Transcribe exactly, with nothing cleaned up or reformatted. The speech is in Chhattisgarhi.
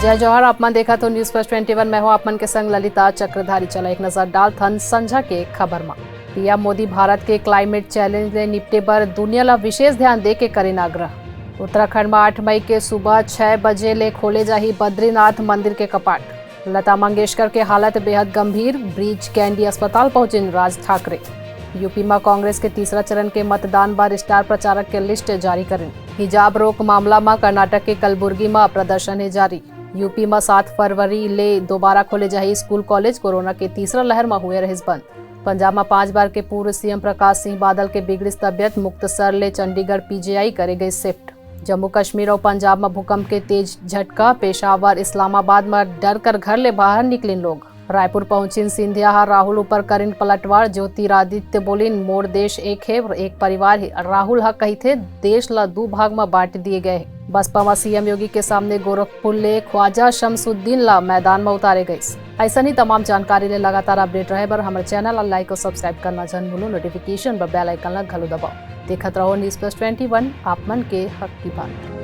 जय जोहार, आप मन देखत हो News First ट्वेंटी वन। मैं हूं आप मन के संग ललिता चक्रधारी। चला एक नजर डालथन संझा के खबर म। पीएम मोदी भारत के climate challenge ले निपटे बर दुनिया ला विशेष ध्यान दे के करिन आग्रह। उत्तराखंड म आठ मई के सुबह छह बजे ले खोले जाही बद्रीनाथ मंदिर के कपाट। लता मंगेशकर के हालत बेहद गंभीर, ब्रीच कैंडी अस्पताल पहुंचिन राज ठाकरे। यूपी म कांग्रेस के तीसरा चरण के मतदान बर स्टार प्रचारक के लिस्ट जारी करिन। हिजाब रोक मामला म कर्नाटक के कलबुर्गी म प्रदर्शन हे जारी। यूपी म सात फरवरी ले दोबारा खोले जाही स्कूल कॉलेज, कोरोना के तीसरा लहर म हुए रहिस बंद। पंजाब म पांच बार के पूर्व सीएम प्रकाश सिंह बादल के बिगड़िस तबियत, मुक्तसर ले चंडीगढ़ पीजीआई करे गए शिफ्ट। जम्मू कश्मीर अउ पंजाब म भूकंप के तेज झटका, पेशावर, इस्लामाबाद म डर कर घर ले बाहर निकलिन लोग। रायपुर पहुंचिन सिंधिया ह राहुल ऊपर करिन पलटवार, ज्योतिरादित्य बोलिन मोर देश एक हे, एक परिवार हे। राहुल ह कहिथे देश ल दू भाग म बांट दिए गए हे। बसपा म सीएम योगी के सामने गोरखपुर ले ख्वाजा शमसुद्दीन ल मैदान म उतारे गइस। अइसन ही तमाम जानकारी ले लगातार अपडेट रहे बर हमर चैनल ला लाइक अउ सब्सक्राइब करना झन भूलो, नोटिफिकेशन बर बेल आइकन ला घलो दबाओ। देखत रहो न्यूज प्लस ट्वेंटी वन, आप मन के हक की बात।